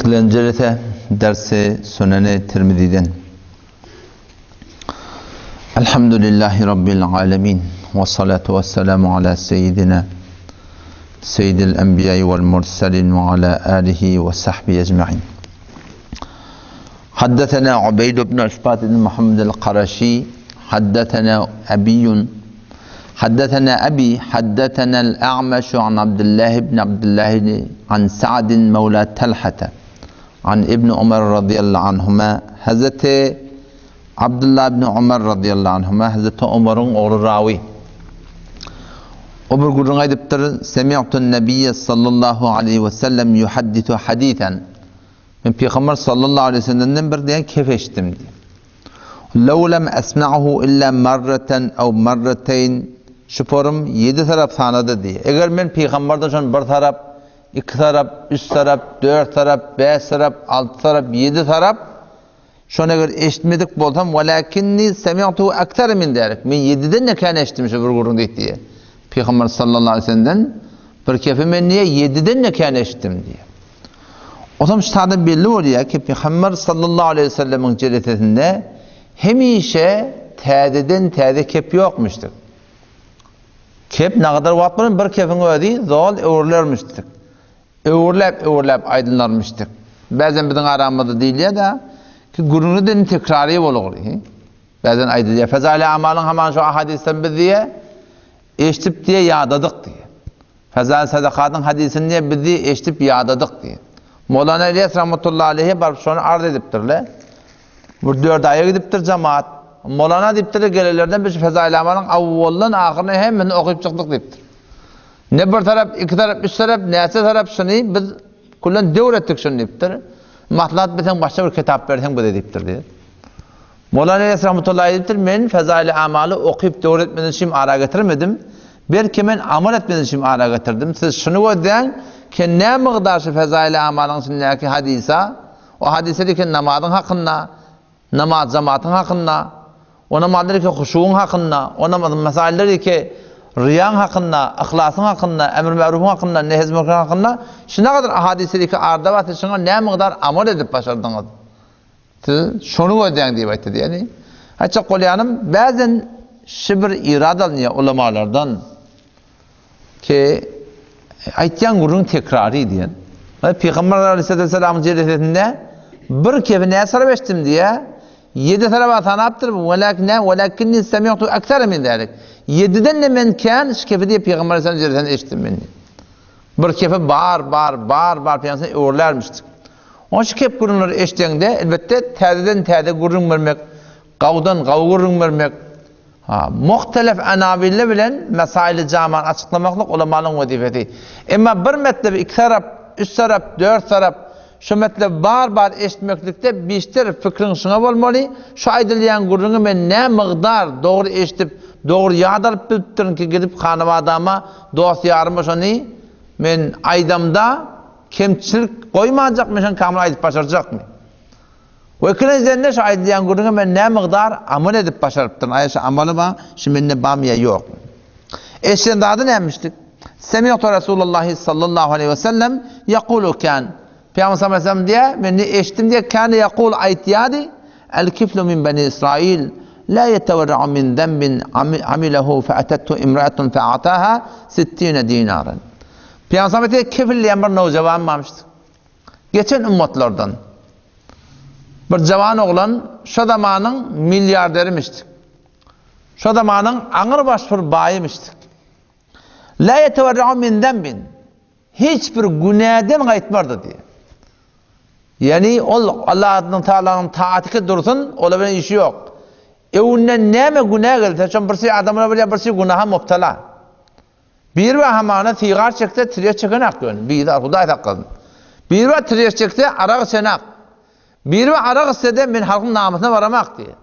Çekilen jelese dersi Süneni Tirmiziden. Elhamdülillahi Rabbil alemin. Ve salatu ve selamu ala seyyidina seyyidil enbiya'i vel murselin ve ala alihi ve sahbihi ecma'in. Haddetena Ubeyd ibn Üsbat ibn Muhammed el-Karaşi haddetena Ebiyun حدثنا أبي حدثنا الأعمش عن عبد الله بن عبد الله عن سعد مولى تلحة عن ابن عمر رضي الله عنهما Hazreti Abdullah ibn Umar radıyallahu anhuma Hazreti Umaryň ogly rawy. O bir gürrüň aýdypdyr, Semi'tun Nebiyye sallallahu aleyhi ve sellem yuhaddisu hadithan. Men Pygamber sallallahu aleyhi ve sellemden bir diýen kep eşitdim diýip. Lew lem esma'hu illa marraten ew marrateyn şu porum ýedi tarap sanady diýýär. Eger men pygamberden şony bir tarap, iki tarap, üç tarap, dört tarap, bäş tarap, alty tarap, ýedi tarap şony eger eşitmedik bolsam, welakinni semi'tuhu ekser min zalik. Men ýediden-de kän eşitdim şu bir gürrüň diýip diýýär. Pygamber sallallahu aleyhi ve sellemden bir kepi men diýýär ýediden-de kän eşitdim diýýär. Onsoň şu taýdan belli bolýar ki, Pygamber sallallahu aleýhi we sellemiň jelesesinde hemişe täzeden täze kep ýokmuşdyr. Kep nagadar wagt bilen bir kepiň özi zol öwrülermişdir. Öwrüläp-öwrüläp aýdylarmyşdyr. Bäzem biziň aramyzda diýilýär-de ki, gürrüňi den tekrary bolugry. Bäzem aýdylýar, Fezaili amalyň haman şu ahadysdan biz diýe eşidip diýe ýadadyk diýe. Fezail sadakatyň hadysyny diýe biz diýe eşidip ýadadyk diýe. Mowlana Ilyas rahmetullahi aleýhe baryp şony arz edipdirle. Bir dört aýa gidipdir jemaat. Mowlana diýipdirler gelenlerden biz şu Fezail amalyň awwaldan ahyryna hemmesini okyp çykdyk diýipdir. Ne bir tarap, iki tarap, üç tarap, näçe tarap şuny biz küllen döwür etdik şuny diýipdir. Maslahat berseň başga bir kitap berseň bize diýipdir diýip. Mowlana Ilyas rahmetullahi diýipdir, men Fezail amaly okyp döwür etmeden şim ara getirmedim. Belki men amal etmeden şim ara getirdim. Siz şuny gözläň, ki ne mygdar şu Fezail amalyň içindäki hadysa, o hadysa diýken namazyň hakynda, namaz jamatyň hakynda, o namazlar ki huşugyň hakynda, o namaz mesailler ki riýaň hakynda, yhlasyň hakynda, emr-märufyň hakynda, nehez-münker hakynda, şu ne kadar ahadysy ki arda bar, siz şuňa ne mygdar amal edip başardyňyz? Siz şony gözläň diýip aýtdy diýeni. Aýtjak bolýanym, bäzen şi bir irad alynýar ulamalardan ki aýtýan gürrüň tekrary diýen. Pygamber aleyhisselamyň jelesesinde bir kefi näçe sarap eşitdim diýä. Ýedi saraba sanapdyr. Welakin welakinni semi'tu ekser min zalik. Ýediden de men kän şu kefi diýip Pygamber aleyhisselam jelesesinde eşitdim men. Bir kefi bar bar bar bar pygamber öwrülermişdik. Onuň üçin kep gürrüňleri eşideňde, elbetde, täzeden-täze gürrüň bermek, gawdan gawy gürrüň bermek, ha, muhtelef anawiller bilen mesaili jamany açyklamaklyk ulamalaryň wezipesi. Emma bir metlebi iki tarap, üç tarap, dört tarap, şu metlebi bar-bar eşitmeklikde bişter pikriň şuňa bolmaly, şu aýdylýan gürrüňi men nä mygdar dogry eşidip, dogry ýat alyp bilipdirin ki, gidip hanabadama, dost-ýaryma şony men aýdamda, Kemçilik goýmanjakmy şony kamyl aýdyp başarjakmy? We ikinjiden-de şu aýdylýan gürrüňe men nä mygdar amal edip başarypdyryn, aýa şu amaly bar, şu mende barmy ýa ýokmy? Eşiden zady nämişdik? Semi'tu Resulullahi sallallahu aleýhi we sellem ýekulu kan. Pygamber sallallahu aleýhi we sellem diýýär, men ne eşitdim diýýär, kâne ýekul aýtýardy, El kiflu min beni Israil la ýetewerra'u min zenbin amilehu fe etethu imra'atun fe a'taha sittine dinaren. Pygamber diýýär, kefil diýen bir nowjawan barmyşdyr. Geçen ümmatlardan. Bir jawan oglan şo zamanyň milliarderimişdi. Şo zamanyň aňrybaş bir baýymyşdy. La ýetewerra'u min zenbin. Hiç bir günäden gaýtmardy diýýär. Ýagny ol Allah'yň Taalanyň taatyky dursun, ola bilen işi ýok. Öwünden näme günä gelse, şon birsi adamlar bolýar, birsi günaha mubtala. Biri bar hamana sigar çekse tirýek çekenak ýöne, bizar, Hudaý saklasyn. Biri bar tirýek çekse arak içenak. Biri bar arak içse-de men halkyň namysyna baramak diýýär.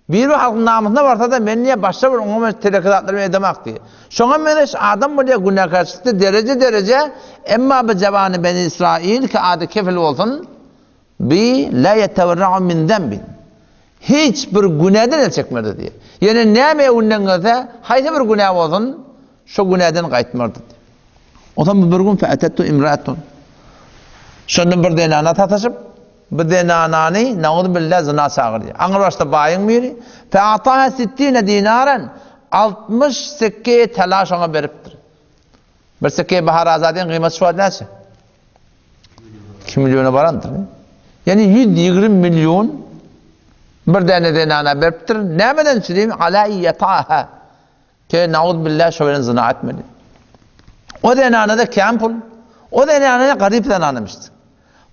Biri bar halkyň namysyna barsa-da men diýýär başga bir oňa meňzeş teleke zatlary men edemak diýýär. Şoňa meňzeş adam bolýar günäkärçilikde dereje-dereje, emma bu jawany beni Israil ki ady kefil bolsun, Bi la ýetewerra'u min zenbin. Hiç bir günäden el çekmezdi diýýär. Ýöne näme öňünden gelse, haýsy bir günä bolsun, şo günäden gaýtmardy diýýär. Onsoň bir gün fe'etettu imra'atun. Şonda bir zenana sataşyp, bu zenanany, nauzubilla, zyna çagyrýar. Aňrybaşda baýyň biri, Fe'ataha sittine dinaren, 60 sikke tala şoňa beripdir. Bir sikke Bahar Azadyň gyýmaty şu wagt näçe? 2 milliona barandyr. Ýani 120 million bir däne zenana beripdir. Nämeden üçin? Ala ýataha. Te nauzbillah şo bilen zyna etmeli. O zenana-da kän pul. O zenana garyp zenanamışdyk.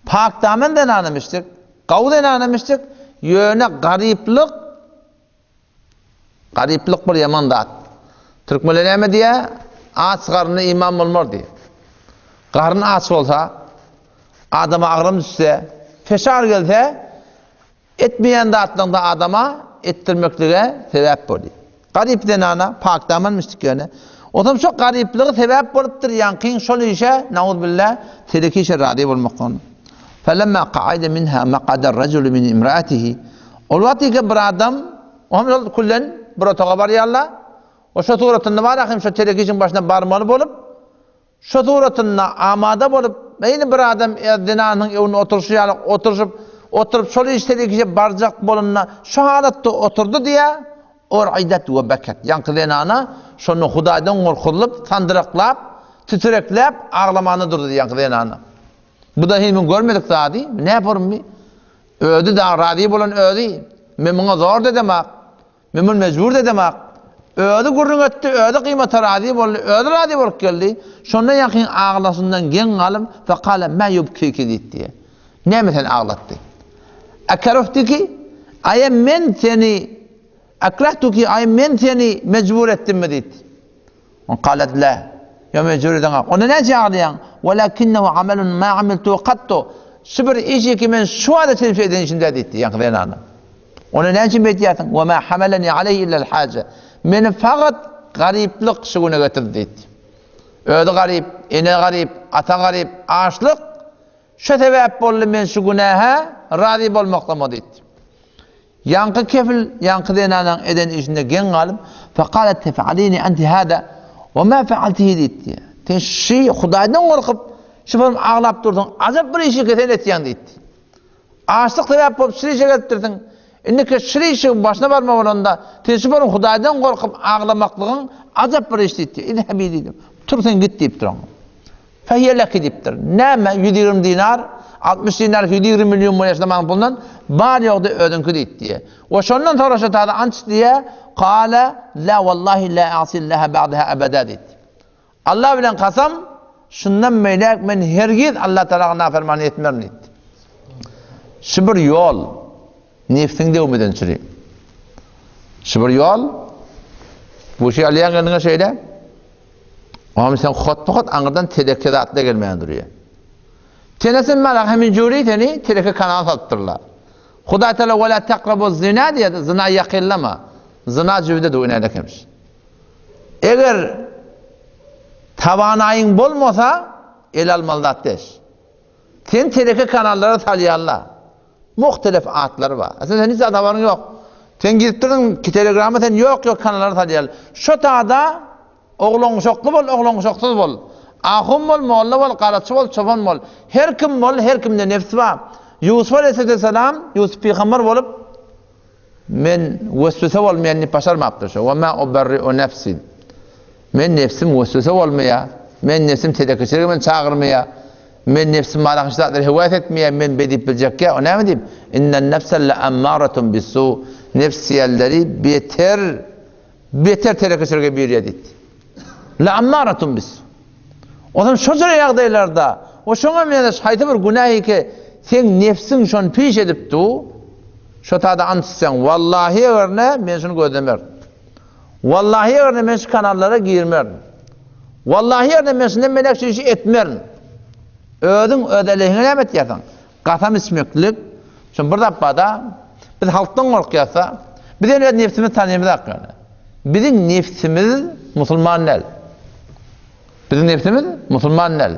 Pakdamen zenanamışdyk. Gawy zenanamışdyk. Ýöne garyplyk garyplyk bir ýaman zat. Türkmenler näme diýýär? Aç garynda iman bolmaz diýýär. Garyn aç bolsa, adama agram düşse, feşar gelse, Etmeýän zatlaryňda adama etdirmeklige sebäp bolýar. Garyp zenana pakdaman müşrik ýöne. Ozam şo garyplygy sebäp bolupdyr ýaňkyň şol işe nauzbilla teleki işe razy bolmaklygyna. Felemma ka'ide minha maqada rajulu min imraatihi. Ol wagt ýeke bir adam o hem şol küllen bir otaga barýarlar. O şo suratynda bar ahim şo teleki işiň başyna barmaly bolup Şo suratynda amada bolup, eýni bir adam zenanyň öňünde oturyşy ýaly oturyşyp, oturyp şol işde kişi barjak bolanda şo halatda oturdy diýýär, Ur'idet we beket. Ýaňky zenana şonda Hudaýdan gorkuzylyp, sandyraklap, titrekläp aglamana durdy diýýär ýaňky zenana. Bu-da himiň görmedik zady, näpormy? Özi dagy razy bolan özi, men muňa zor dedemak. Men muny mejbur edemak. Özi gürrüň etdi, özi gymata razy boldy, özi razy bolup geldi. Şonda ýakyn aglasyndan geň galyp, Fekale mä ýubkiki diýdi. Näme seni aglatdy? Ekeruhtuki, aýa men seni, ekrehtuki, aýa men seni mejbur etdimmi diýdi. Kalet la. Ýa mejbur edeňok. Onda näçe aglaýaň? Welakinnehu amelun ma amiltu kattu. Şu bir iş ki men şu wagta çenli şu eden işim däl diýdi ýaňky zenana. Onda näme üçin beýtýärsiň? Wa ma hamalani aleyhi illel haja. Meni fakat garyplyk şu güne getirdi diýdi. Özi garyp, ene garyp, ata garyp, açlyk şu sebäp boldy men şu günähe razy bolmaklygyma diýdi. Ýaňky kefil ýaňky zenanaň eden işinde geň galyp, Fekalet tef'alini enti hada we ma fe'altihi diýipdi. Sen şi Hudaýdan gorkup, şu bolup aglap dursuň, ajap bir işi sen etýäň diýipdi. Açlyk sebäp bolup şir işe gelipdirsiň. Indiki şir işiň başyna barma bolanda, sen şu bolup Hudaýdan gorkup aglamaklygyň ajap bir iş diýipdi. Izhebi diýdi. Tur sen git diýipdir oňa. Fehiye leki diýipdir. Näme, 120 dinar, 60 dinar, 120 million bolýar şo zaman pulundan, bar ýogdy özüňki diýip diýe. We şondan soňra şo tada anç diýe, Kale, la wallahi la asillaha ba'daha ebeda diýdi. Allah bilen kasam, şundan beýläk men hergiz Allah Tagalaga naferman etmerin diýdi. Şu bir ýol, nefsiň döwmeden çüri. Şu bir ýol, bu şey alýan eliňe şeýle. Oňa sen hotba-hot aňyrdan teleke zatlar gelmän durýar. Tenesin mara hemin jüri seni teleke kanala salypdyrlar. Hudaý Teala wala taqrabu zina diýdi, zina ýakynlama. Zina jübüde du ine kemiş. Eger tawanaýyň bolmasa, el almaly zat deş. Sen teleke kanallara salýarlar. Muhtelif atlary bar. Sen sen hiç zat habaryň ýok. Sen girip durdyň ki telegrama sen ýok ýok kanallara salýarlar. Şo tada oglan-uşakly bol, oglan-uşaksyz bol. Ahun bol, molla bol, garaçy bol, çopan bol. Her kim bol, her kimde nefs bar. Ýusup aleyhisselam, Ýusup pygamber bolup Men weswese bolmaýan diýip başarmapdyr şo. Wa ma ubarri'u nefsi. Men nefsim weswese bolmaýar. Men nefsim telekeçilige meni çagyrmaýar. Men nefsim maňa hiç zatlary höwes etmeýär. Men beý diýip biljekkä. O näme diýip? Innen nefse le ammaratun bisu. Nefs diýenleri beter beter telekeçilige buýurýar diýdi. Le ammaratun bisu. Onsoň şo jüre ýagdaýlarda we şoňa meňzeş haýsy bir günähi ki seň nefsiň şony piş edip du, şo tada ant içseň, wallahi eger-ne men şuny gözlemerin. Wallahi eger-ne men şu kanallara girmerin. Wallahi eger-ne men şundan beýläk şu işi etmerin. Özüň öz äleyhiňe näme etýärsiň? Kasam içmeklik, şo bir zat bar-da, biz halkdan gorkýarys-da, biz ýöne öz nebsimizi tanaýmyzak ýöne. Biziň nebsimiz musulman däl. Biziň nebsimiz musulman däl.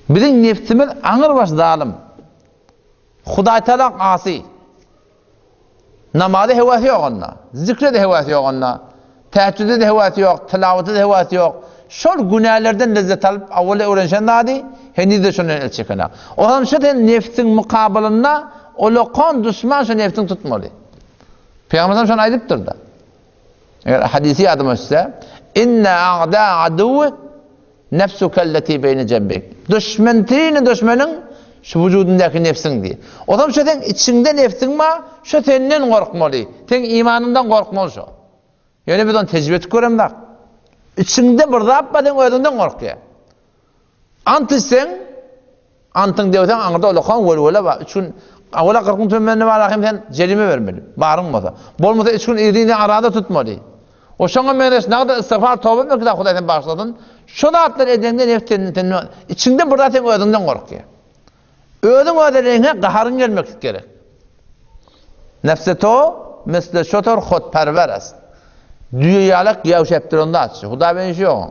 Biziň nebsimiz aňyrbaş zalym. Hudaý Tagalaň asy. Namaza höwesi ýok onda. Zikre-de höwesi ýok onda. Tähejjüde-de höwesi ýok, tilawata-da höwesi ýok. Şol günälerden lezzet alyp, awwal öwrenişen zady, heniz-de şondan el çekenak. Onam şu sen nefsiň mukabalynda ulakan duşman şu nefsiň tutmaly. Pygamberimiz şony aýdypdyr-da. Eger hadysy ýadyma düşse, Inne a'da aduwwik nefsukelleti beýne jembik. Duşmen trini duşmeniň şu wujudyndaky nefsiň diýip. Ozam şu seň içiňde nefsiň bar, şu senden gorkmaly. Seň imanyňdan gorkmaly şu. Ýöne biz ony tejribe etip göremzok. Içiňde bir zat bar, sen özüňden gorkýar. Ant içseň, antyň döwseň aňyrda ulakan welwele bar. Üç gün awala 40 gün tömenini bar hem sen jerime bermeli. Baryň bolsa. Bolmasa üç gün yzyny arada tutmaly. O şoňa meňzeş nagda istigfar toba etmek ki Hudaý seni bagyşlasyn. Şo zatlary edeňde nefs senden sen içiňde bir zat sen özüňden gorkýar. Özüň öz eliňe gaharyň gelmeklik gerek. Nefse to misle şotor hotperwer est. Düýe ýalak ýewşep duran zatçy. Hudaý bilen işi ýok.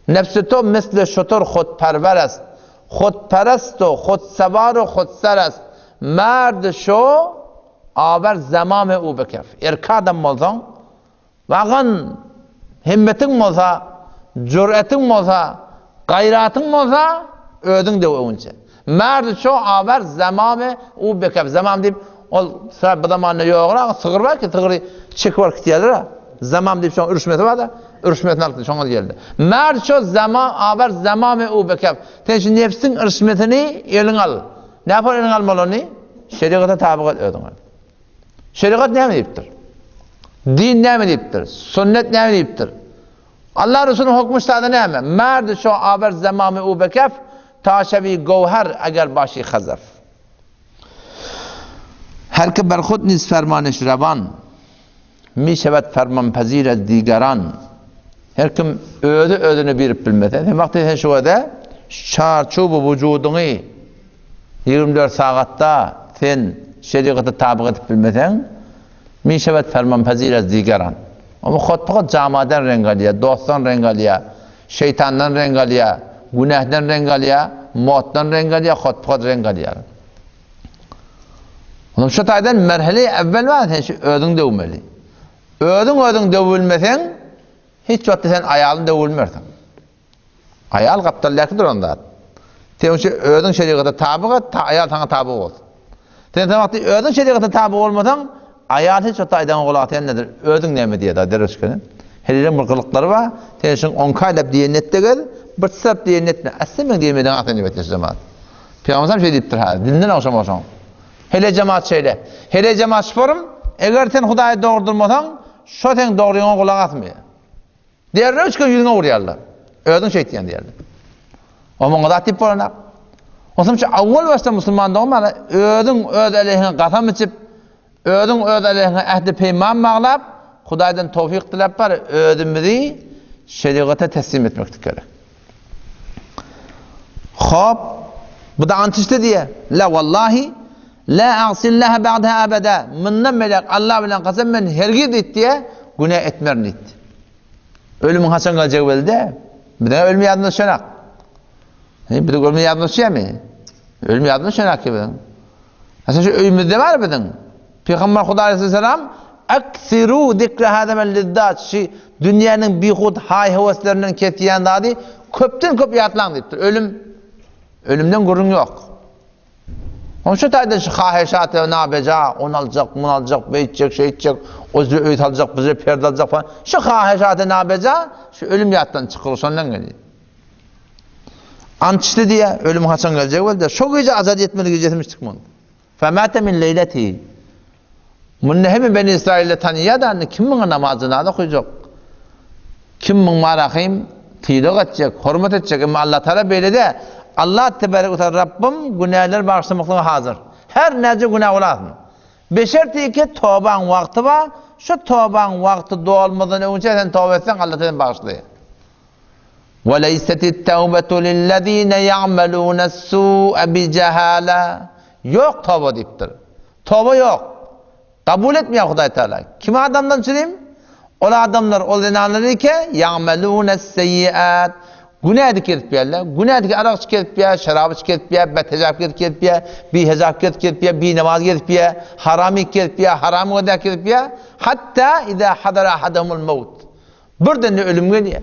Nefse to misle şotor hotperwer est. Hotperest o, hotsewar o, hotser est. Merd şo awer zemame u bekef. Erkek adam bolsaň, Wagan hemmetiň bolsa, jüretiň bolsa, gaýratyň bolsa, özüň döw öwünçe. Merdi ço awer zamamy u bekep zamam diýip, ol bu zamanda ýograk sygyr bar ki, sygry çekip alyp gitýärler. Zamam diýip şoň ürüşmesi bar-da, ürüşmesini alyp şoňa diýildi. Merdi ço zamam awer zamamy u bekep. Sen şu nefsiň ürüşmesini eliňe al. Näpar eliňe almaly ony? Şerigata tabyk et özüňi. Şerigat näme diýipdir? Din näme diýipdir? Sünnet näme diýipdir? Allah Resulynyň hukmy ştada näme? Merdi şo aber zamamy u bekef taşewi gowher eger başy hazaf. Her ki berhut niz fermaniş rewan mi şewet fermanpezir ez digeran. Her kim özi özüne birip bilmese, sen wagty sen şu wada çarçubu wujudyňy 24 sagatda sen şerigata tabyk edip bilmeseň, mi şewet fermanpezir ez digeran. Ama hotpykat jamadan reňk alýar, dostdan reňk alýar, şeýtandan reňk alýar, günähden reňk alýar, moddan reňk alýar, hotpykat reňk alýar. Onuň şu taýdan merhele evvel bar, sen şu özüň döwmeli. Özüň özüň döwülmeseň, hiç wagtda sen aýalyny döwülmersiň. Aýal gapdaldaky duran zat. Sen şu özüň şerigata tabyk et, ta aýal saňa taby bolsun. Sen sen wagty özüň şerigata taby bolmasaň, aýal hiç wagtda aýdaňa gulak asýan nedir? Özüň näme diýýär, derweşkene. Her bir gylyklary bar. Sen şuň onka aýlap diýen etde gel, bir çytap diýen etme. Äsle meň diýmediň asyny diýip jemaat. Pygamberimiz şeý diýipdir, ha, dinden ogşamasaň. Hele jemaat şeýle. Hele jemaat şuporym, eger sen Hudaýy dogurdyrmasaň, şo seň dogryňa gulak asmaýar. Derrew çykan ýüzüňe urýarlar. Özüň şeýtýän diýerler. O muňa zat diýip bolanak. Onsoň şu awwal başda musulman dogmana özüň öz äleyhiňe gasam içip, özüň öz äleyhiňe ähdi peýman baglap, Hudaýdan towfyk diläp bar, özümizi şerigata teslim etmeklik gerek. Hop, bu da ant içdi diýe. La wallahi la agsillaha ba'daha abada. Mundan beýläk Allah bilen kasam men hergiz diýdi diýe, günä etmerin diýdi. Ölümiň haçan geljegi belli däl. Bize ölüm ýadyna düşenak. He, bize ölüm ýadyna düşýärmi? Ölüm ýadyna düşenak ki biziň. Haçan şu öýümizde bar biziň. Pygamber Hudaý aleyhisselam Aksiru zikre hazamel lizzat şu dünýäniň bihud haý-höweslerinden kesýän zady köpden köp ýatlaň diýipdir. Ölüm ölümden gürrüň ýok. Onuň şu taýdan şu haheşat we nabeja, ony aljak, muny aljak, beýtjek, şeýtjek, o züre öý saljak, bu züre perde aljak falan. Şu haheşat we nabeja şu ölüm ýatdan çykyr, şondan gelýär. Ant içdi diýýär, ölüm haçan geljegi belli däl. Şo gije azat etmeli gijesimi içdik muny. Femate min leýletihi. Muny hemme Beni Israilde tanýar-da, indi kim muňa namaz jynaza okajak? Kim muň marahym sylag etjek, hormat etjek? Emma Allah Taala beýle däl. Allah tebarek we taala Rabbym günäleri bagyşlamaklyga hazir. Her näce günä bolasyn. Beşerti ki tobaň wagty bar. Şu tobaň wagty dolmazdan öňçe sen toba etseň Allah seni bagyşlaýar. Weleýsetit tewbetu lillezine ýa'melunes-su'a bijehala. Ýok toba diýipdir. Toba ýok. Kabul etmeýär Hudaý Taala. Kim adamdan çürim? Ol adamlar, ol zenanlar eke ýa'melunes-seýýiat. Günä edip gezip ýärler. Günä edip arak içip gezip ýär, şerap içip gezip ýär, bethejap gezip gezip ýär, bihejap gezip gezip ýär, binamaz gezip ýär, haram iýip gezip ýär, haram gözläp gezip ýär. Hatta iza hadara ahadahumul maut. Birden-de ölüm gelýär.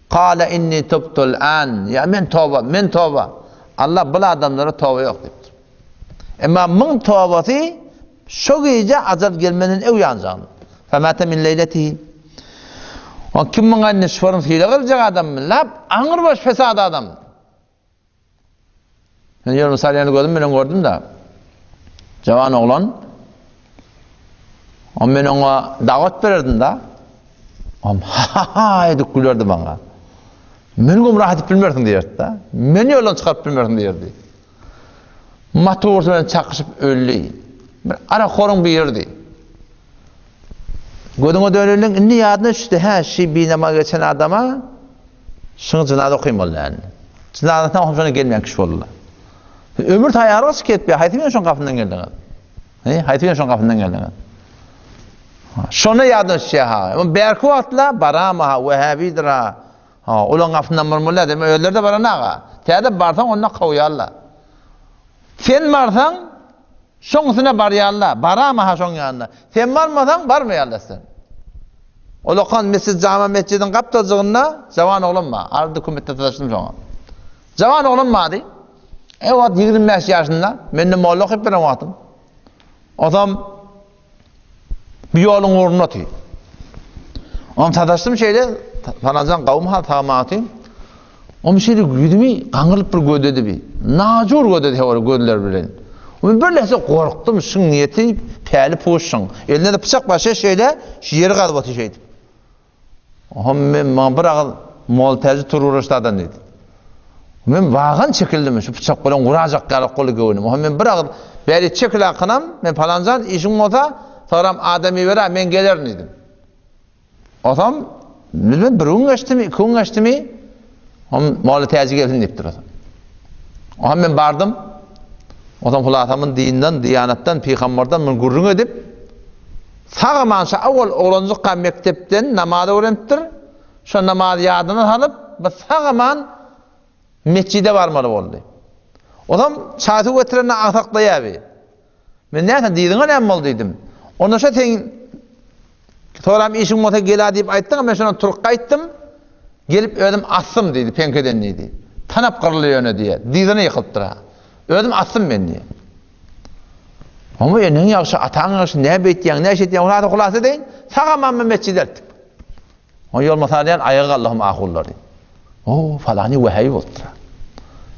Kale inni tubtul an. Ýa men toba, men toba. Allah bul adamlara toba ýok diýipdir. Emma muň tobasy şo gije ajal gelmeden öň ýanjagyny. Femate min leýletihi. O kim muňa indi şonuň sylag ediljek adammy? Lap aňrybaş fesat adam. Men ýörüm salýany gözüm bilen gördüm-de. Jawan oglan. O men oňa dawat bererdim-de. Om ha-ha edip gülerdi maňa. Meni gümrah edip bilmersiň diýerdi-de. Meni ýoldan çykaryp bilmersiň diýerdi. Motor bilen çakyşyp öldi. Bir arakhoryň biridi. Gözüňe döneliň, indi ýadyna düşdi, hä, şi binama geçen adama şuň jynaza okayyn boldy indi. Jynazasyna okap şona gelmeýän kişi boldy. Ömür taýýarlyk çykyp etdi. Haýsy bilen şoň gapyndan geldiňiz? He, haýsy bilen şoň gapyndan geldiňiz? Şona ýadyna düşýär ha. Bärki wagtla barama ha, wehhabidir ha. Ha, olaň gapyndan barmaly däl, özleri-de baranaga. Täze barsaň onda kowýarlar. Sen barsaň, şoň üstüne barýarlar. Barama-ha şoň ýanyna. Sen barmasaň, barmaýarlar sen. Olakan mesjid jama mesjidiň gapdaljygynda jawan oglan bar. Arada kömekde sataşdym şoňa. Jawan oglan bardy. E wagt 25 ýaşynda, mende molla okyp beren wagtym. Osam Bu ýoluň ugrunda otyr. Oňa sataşdym şeýle, Falanjan gawum hal sagman otyr. Oňa şeýle ýüzümi gaňrylyp bir gözledi bi. Najur gözledi hewar gözleri bilen. Men bir lehze gorkdum, şuň niýeti päli puş şuň. Elinde-de pyçak bar, şeýle şu ýeri gazyp otyr şeýdip. Oňa men maňa bir agyz Moltäji tururaşdadan diýdi. Men wagan çekildim, şu pyçak bilen gurajak ýaly boldy göwnüm. Oňa men bir agyz bäri çekil akynam, men palanjan işiň bolsa, soram adam iber-ä, men gelerin diýdim. Osam, bilmem bir gün geçdimi, iki gün geçdimi, Om Molla Täji gelsin diýipdir osam. Oňa men bardym. Osam hulasamyn dinden, diýanatdan, pygamberden men gürrüň edip, Sag-aman şa owal oglanjykka mekdepden namaz öwrenipdir. Şo namazy ýadyna salyp, bu sag-aman metjide barmaly boldy. Ozam çaý-suw getirende agsaklaýar bi. Men näme diýdiňe näme boldy diýdim. Onda şo seň soram işiň bolsa gel-a diýip aýtdyň, men şondan turup gaýtdym. Gelip özüm asdym diýdi, peňkeden diýdi. Tanap gyryldy ýöne diýýär. Dyzyna ýykylypdyr-a. Özüm asdym men diýýär. Oňa eneň ýagşy, ataň ýagşy, nä beýtýäň, nä şeýtýäň, hulasa hulasa deýin, sag-aman metjide eltdik. Oňa ýolmasa diýen aýaga galdy ahullary. O, falany wähäý bolupdyr.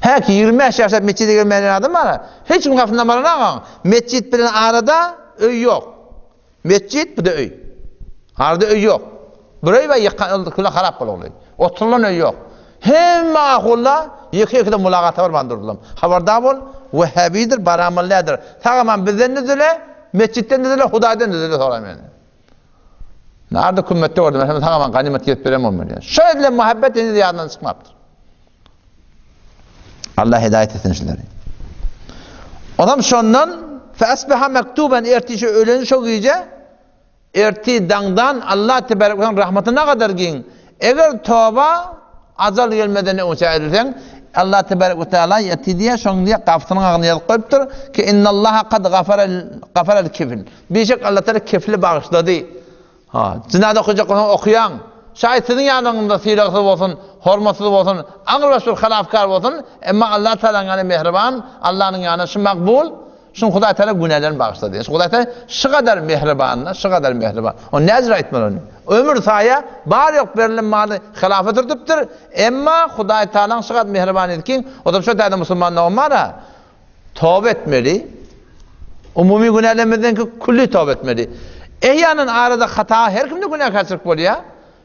Häki 25 ýaşap metjide gelmeýän adam bar. Hiç kim gapysyndan baranok. Metjit bilen arada öý ýok. Metjit bu-da öý. Arada öý ýok. Bir öý bar ýykan küle harap bolugly. Oturylan öý ýok. Hemme ahulla ýeke-ýekeden mulagata barman durdular. Habardar bol, wehhabidir, baramaly däldir. Sag-aman bizden düzüle, metjitden düzüle, Hudaýdan düzüle soraý meni. Narda kümmetde gördüm, hem sag-aman ganymat gezip beren bolmaly. Şo edilen muhabbet heniz ýadyndan çykmapdyr. Allah hidayet etsin şuları. Onam şondan fe asbaha mektuben ertişe ölen şo gije erti daňdan Allah tebarek ve rahmeti ne kadar giň. Eger toba ajal gelmeden öňçe edilseň Allah tebarek ve taala erti diye şoň diye gapysynyň agyny ýazyp goýupdyr ki innallaha kad gafara gafaral kifl. Bişek Allah teala kifli bagyşlady. Ha, jynaza okajak bolsaň okaýaň. Şaýat siziň ýanyňyzda sylagsyz bolsun, hormatsyz bolsun, aňrybaş bir halafkar bolsun, emma Allah Tagalaň ýany mähriban, Allanyň ýany şu makbul, şuň Hudaý Tagala günälerini bagyşlady. Şu Hudaý Tagala şu gadar mähriban, şu gadar mähriban. Ony näjür aýtmaly ony? Ömür saýa bar ýok berlen maly hylafa dürtüpdir, emma Hudaý Tagalaň şu gadar mähriban etkin, o da şu täze musulman dogan bar-a. Toba etmeli. Umumy günälerimizdenki külli toba etmeli. Ehýanan arada hata her kimde günäkärçilik bolýar.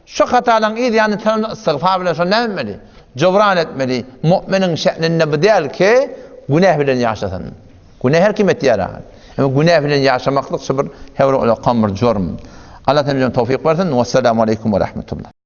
Şu hatalaryň yz ýany talan istigfar bilen şony näme etmeli? Jobran etmeli. Mu'miniň şe'ninde bu däl ki, günäh bilen ýaşasyn. Günäh her kim etýär ahyr. Emma günäh bilen ýaşamaklyk şu bir her bir ulakan bir jurm. Allah tebjem towfik bersin. Wessalamu aleýkum we rahmetullah.